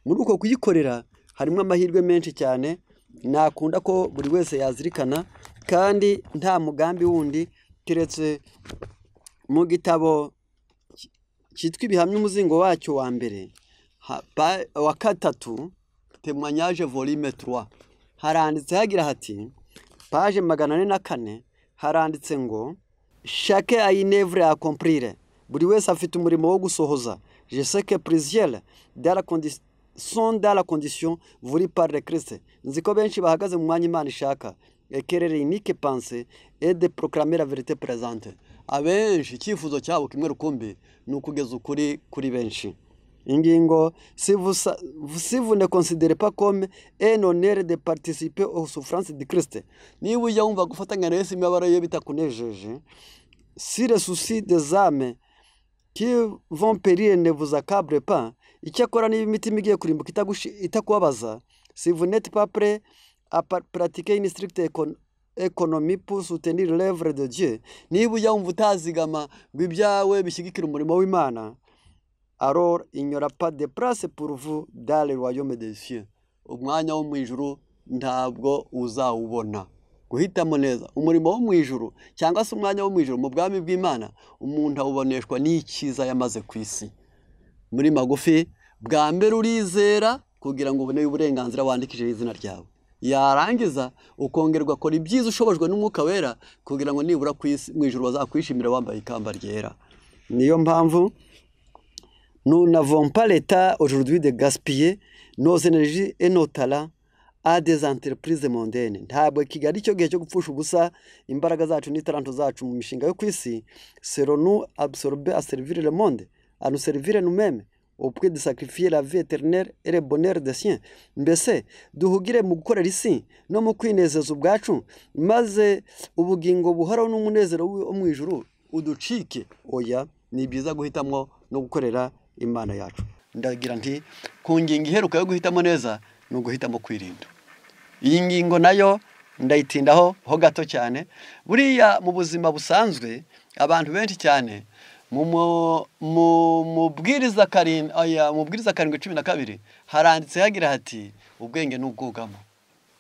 Muri uko kuyikorera harimo amahirwe menshi cyane, nakunda ko buri wese yazirikana, kandi nta mugambi wundi keretse mu gitabo cyitwa Ibihamya umuzingo wacyo wa mbere wa 3, Témoignage volume 3, haranditse hagira hati, page 404, haranditse ngo chacun a une œuvre à accomplir, buri wese afite umurimo wo gusohoza. Je sais que plusieurs dans la condition sont dans la condition voulue par le Christ. Nzi ko benshi bahagaze mu mwanya Imana ishaka. Et que leur unique pensée est de proclamer la vérité présente. Abenshi icyifuzo cyabo kimwe rukumbi ni ukugeza ukuri kuri benshi. Ingingo, si vous ne considérez pas comme un honneur de participer aux souffrances du Christ, niba ujya wumva gufatanya na Yesu imibabaro ye bitakunejeje, si le souci des âmes qui vont périr ne vous accable pas, icyakora niba imitima igiye kurimbuka itakubabaza, si vous n'êtes pas prêt à pratiquer une stricte économie pour soutenir l'œuvre de Dieu, niba ujya wumva utazigama ngo ibyawe bishyigikire umurimo w'Imana, alors il n'y aura pas de place pour vous dans le royaume des cieux. Umwanya wo mu ijuru ntabwo uzawubona. Guhitamo neza umurimo wo mu ijuru cyangwa se umwanya wo mu ijuru mu bwami bw'Imana, umuntu awuboneshwa n'icyiza yamaze ku isi. Muri magufi, bwa mbere urizera kugira ngo ubone uburenganzira wandikishije izina ryawe, yarangiza ukongerwa akora ibyiza ushobojwe n'umwuka wera kugira ngo nibura ku isi mu ijuru bazakwishimira wambaye ikamba ryera. Niyo mpamvu nous n'avons pas l'état aujourd'hui de gaspiller nos énergies et nos talents à des entreprises mondaines. Ntabwo Kigali cyo gihe cyo gupfusha ubusa imbaraga zacu n'italanto zacu mu mishinga yo ku isi. Serons-nous absorbés à servir le monde, à nous servir nous-mêmes, au prix de sacrifier la vie éternelle et le bonheur des siens. Mbese duhugire mu gukorera isi no mu kwinezeza ubwacu, maze ubugingo buhoraho n'umunezero wo mu ijuru uducike? Oya, ni byiza guhitamwo no gukorera Imana yacu. Ndagira nti ku ngingo iheruka yo guhitamo neza ni uguhitamo kwirinda. Iyi ngingo nayo ndayitindaho ho gato cyane. Buriya mu buzima busanzwe abantu benshi cyane mu mubwiriza 7:12 haranditse hagira hati ubwenge n'ubwugamo,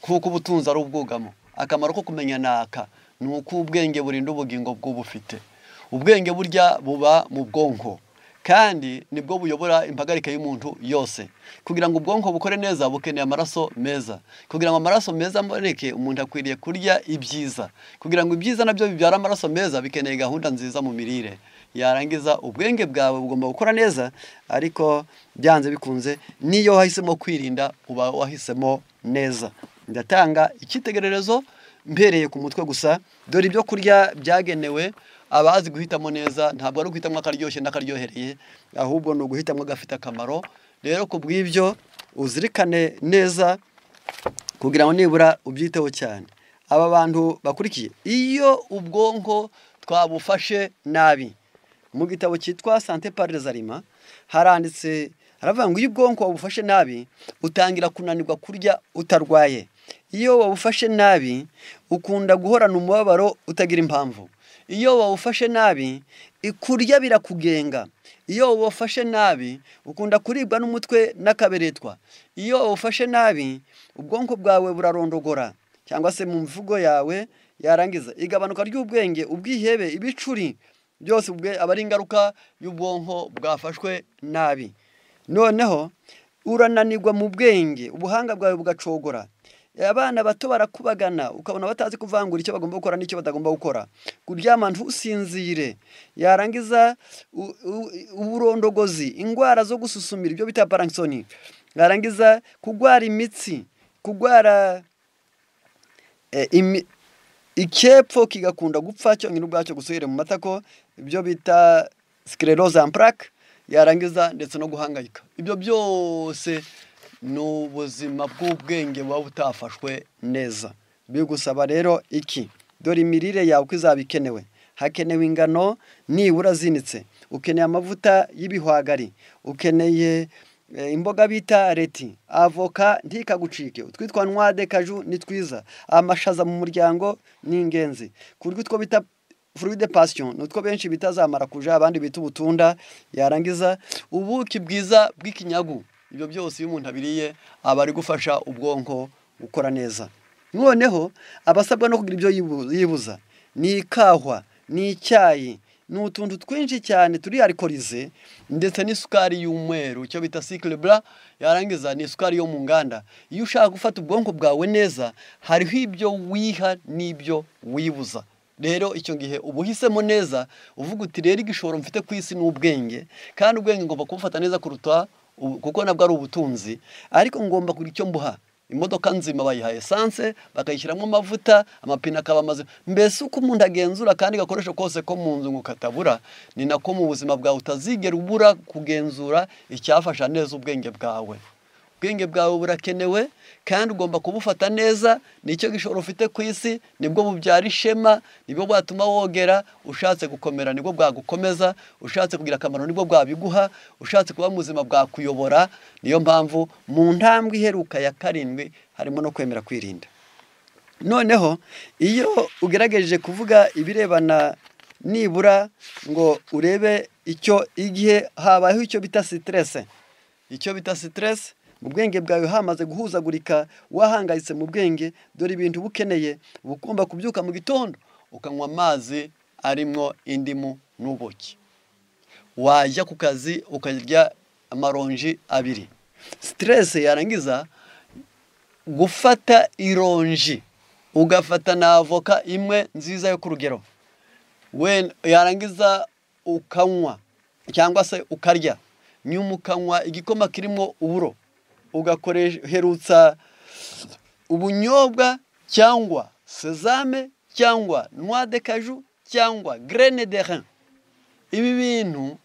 kuko ubutunzi ari ubwugamo. Akamaro ko kumenya naka ni uko ubwenge burinda ubugingo bw'ubufite. Ubwenge burya buba mu bwonko, kandi nibwo buyobora impagarike y'umuntu yose. Kugira ngo ubwonko bukore neza bukeneye amaraso meza. Kugira ngo amaraso meza aboneke, umuntu akwiriye kurya ibyiza. Kugira ngo ibyiza nabyo bibyara amaraso meza, bikeneye gahunda nziza mu mirire. Yarangiza ubwenge bwawe bugomba gukora neza, ariko byanze bikunze niyo wahisemo kwirinda uba wahisemo neza. Ndatanga icyitegererezo mpereye ku mutwe gusa. Dore ibyo kurya byagenewe abazi guhitamo neza. Ntabwo ari uguhitamo akaryoshye n'akaryohereye, ahubwo ni uguhitamo gafite akamaro. Rero ku bw'ibyo uzirikane neza Kugira ngo nibura ubyiteho cyane. Aba bantu bakurikiye, iyo ubwonko twabufashe nabi, mu gitabo cyitwa Santé par les aliments haranditse, haravuga ngo iyo ubwonko wabufashe nabi utangira kunanirwa kurya utarwaye. Iyo wabufashe nabi ukunda guhorana umubabaro utagira impamvu. Iyo wawufashe nabi kurya birakugenga. Iyo wawufashe nabi ukunda kuribwa n'umutwe n'akaberetwa. Iyo wawufashe nabi ubwonko bwawe burarondogora, cyangwa se mu mvugo yawe yarangiza igabanuka ry'ubwenge, ubwihebe, ibicuri byose aba ari ingaruka y'ubwonko bwafashwe nabi. Noneho urananirwa mu bwenge, ubuhanga bwawe bugacogora. Abana bato barakubagana, ukabona batazi kuvangura icyo bagomba gukora n'icyo batagomba gukora. Kuryama ntusinzire, yarangiza uburondogozi, indwara zo gususumira ibyo bita paransoni, yarangiza kugwara imitsi, kugwara icyepfo kigakunda gupfa cyonyine ubwacyo gusubira mu matako, ibyo bita sclerose en plaques, yarangiza ndetse no guhangayika. Ibyo byose ni ubuzima bw'ubwenge buba butafashwe neza. Bigusaba rero iki? Dore imirire yawe uko izaba ikenewe. Hakenewe ingano nibura zinitse, ukeneye amavuta y'ibihwagari, ukeneye imboga bita reti, avoka ntikagucike, utwitwa noix de cajou ni twiza, amashaza mu muryango ni ingenzi, kurya utwo bita fruit de passion ni utwo benshi bita za marakuja, abandi bita ubutunda, yarangiza ubuki bwiza bw'ikinyagu. Ibyo byose iyo umuntu abiriye aba ari gufasha ubwonko gukora neza. Noneho abasabwa no kugira ibyo yibuza ni ikahwa, ni icyayi, ni utuntu twinshi cyane turi alcoolisé, ndetse n'isukari y'umweru icyo bita sucre blanc, yarangiza ni isukari yo mu nganda. Iyo ushaka gufata ubwonko bwawe neza hariho ibyo wiha n'ibyo wibuza. Rero icyo gihe uba uhisemo neza, uvuga uti rero igishoro mfite ku isi ni ubwenge, kandi ubwenge ngomba kubufata neza kuruta kuko nabwo ari ubutunzi, ariko ngomba kugira icyo mbuha. Imodoka nzima bayiha essence, bakayishyiramo amavuta, amapine akaba mazima. Mbese uko umuntu agenzura kandi gakoresho kose ko mu nzu ngo katabura, ni nako mu buzima bwawe utazigera ubura kugenzura icyafasha neza ubwenge bwawe. Ubwenge bwawe burakenewe kandi ugomba kubufata neza, nicyo gishoro ufite ku isi, nibwo bubyara ishema, nibwo bwatuma wogera, ushatse gukomera nibwo bwagukomeza, ushatse kugira akamaro nibwo bwabiguha, ushatse kuba muzima bwakuyobora. Niyo mpamvu mu ntambwe iheruka ya karindwi harimo no kwemera kwirinda. Noneho iyo ugerageje kuvuga ibirebana nibura ngo urebe icyo igihe habayeho icyo bita stress, icyo bita stress mu bwenge bwawe hamaze guhuzagurika, wahangayitse mu bwenge, dore ibintu ukeneye, ugomba kubyuka mu gitondo ukanywa amazi arimo indimu n'ubuki, wajya ku kazi ukarya amaronji abiri. Stress yarangiza gufata ironji ugafata na avoka imwe nziza yo ku rugero, yarangiza ukanywa cyangwa se ukarya, nyuma ukanywa igikoma kirimo uburo, ugakoreherutsa ubunyobwa cyangwa sesame cyangwa noix de cajou cyangwa graine de riz. Ibi bintu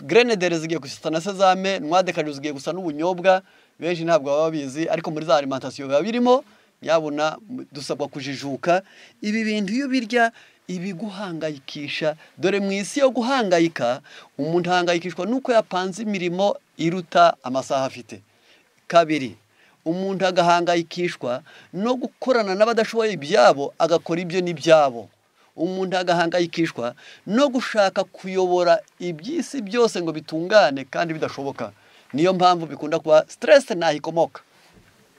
graine de riz zigiye gusa na sesame, noix de cajou zigiye gusa n'ubunyobwa, benshi ntabwo baba babizi, ariko muri za alimentation biba birimo. Nyabuna dusabwa kujijuka. Ibi bintu iyo birya ibiguhangayikisha, dore mu isi yo guhangayika umuntu ahangayikishwa nuko yapanze imirimo iruta amasaha afite. Kabiri, umuntu agahangayikishwa no gukorana n'abadashoboye ibyabo, agakora ibyo n'ibyabo. Umuntu agahangayikishwa no gushaka kuyobora iby'isi byose ngo bitungane kandi bidashoboka. Niyo mpamvu bikunda kuba stress ntaho ikomoka.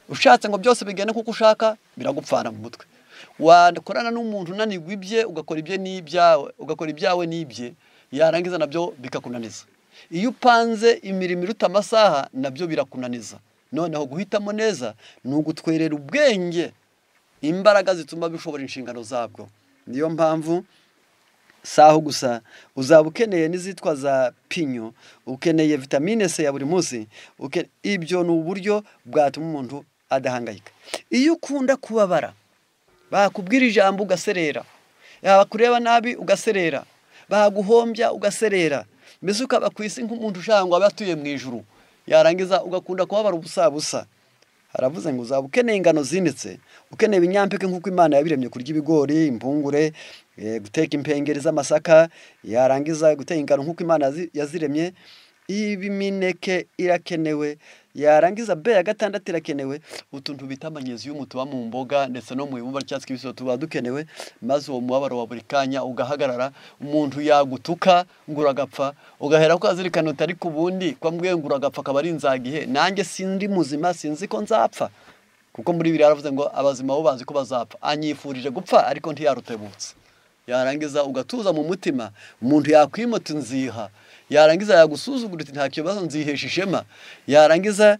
Ushatse ngo byose bigende kuko ushaka, biragupfana mu mutwe. Wakorana n'umuntu unanirwa ibye, ugakora ibye n'ibyawe, ugakora ibyawe n'ibye, yarangiza nabyo bikakunaniza. Iyo upanze imirimo iruta amasaha nabyo birakunaniza. Noneho guhitamo neza ni ugutwerera ubwenge imbaraga zituma bishobora inshingano zabwo. Niyo mpamvu saho gusa uzaba ukeneye n'izitwa za pinyo, ukeneye vitamine C ya buri munsi. Ibyo ni uburyo bwatuma umuntu adahangayika. Iyo ukunda kubabara, bakubwira ijambo ugaserera, bakureba nabi ugaserera, baguhombya ugaserera, mbese ukaba ku isi nk'umuntu ushaka ngo abe atuye mu ijuru, yarangiza ugakunda kubabara ubusa busa. Haravuze ngo uzaba ukeneye ingano zinitse, ukeneye ibinyampeke nk'uko Imana yabiremye, kurya ibigori, impungure, guteka impengeri z'amasaka, yarangiza guteka ingano nk'uko Imana yaziremye. Imineke irakenewe, yarangiza B ya gatandatu irakenewe, utuntu bita amanyeziyumu tuba mu mboga ndetse no mu ibumba ry'icyatsi kibisi tuba dukenewe, maze uwo mubabaro wa buri kanya ugahagarara. Umuntu yagutuka ngo uragapfa, ugahera ko azirikana uti ariko ubundi ko ambwiye ngo uragapfa akaba ari inzagihe, nanjye sindi muzima, sinzi ko nzapfa. Kuko muri Bibiliya yaravuze ngo abazima bo bazi ko bazapfa, anyifurije gupfa ariko ntiyarutebutse. Yarangiza ugatuza mu mutima, umuntu yakwimota nziha, yarangiza yagusuzugura uti nta kibazo nzihesha ishema, yarangiza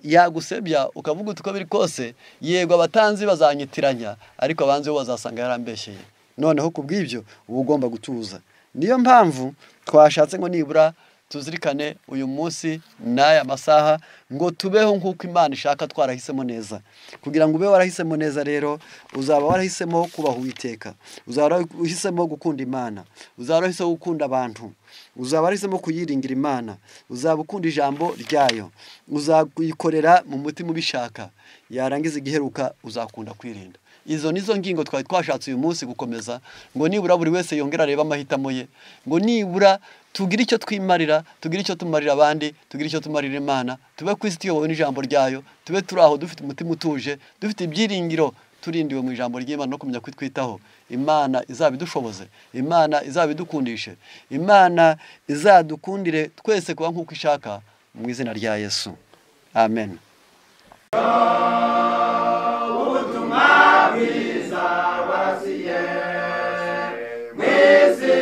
yagusebya ukavuga uti uko biri kose yego abatanzi bazanyitiranya, ariko abanzi bo bazasanga yarambeshyeye. Noneho ku bw'ibyo uba ugomba gutuza. Niyo mpamvu twashatse ngo nibura tuzirikane uyu munsi n'aya masaha ngo tubeho nk'uko Imana ishaka, twarahisemo neza. Kugira ngo ube warahisemo neza rero, uzaba warahisemo kubaha Uwiteka, uzaba warahisemo gukunda Imana, uzaba warahisemo gukunda abantu, uzaba warahisemo kuyiringira Imana, uzaba ukunda ijambo ryayo, uzayikorera mu mutima ubishaka, yarangiza igiheruka uzakunda kwirinda. Izo nizo ngingo twari twashatse uyu munsi gukomeza, ngo nibura buri wese yongera arebe amahitamo ye, ngo nibura tugire icyo twimarira, tugire icyo tumarira abandi, tugire icyo tumarira Imana, tube ku isi tuyobowe n'ijambo ryayo, tube turi aho dufite umutima utuje, dufite ibyiringiro, turindiwe mu ijambo ry'Imana no kumenya kwitwitaho. Imana izabidushoboze, Imana izabidukundishe, Imana izadukundire twese kuba nk'uko ishaka, mu izina rya Yesu. Amen. Ubutumwa bwiza warasiye mu isi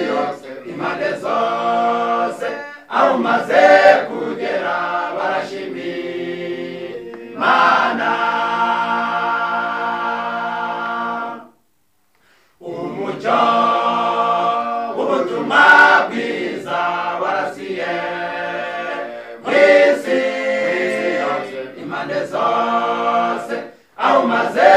yose, impande zose, aho umaze kugera barashimira Imana. Umucyo w'ubutumwa bwiza warasiye mu isi yose, impande zose, aho umaze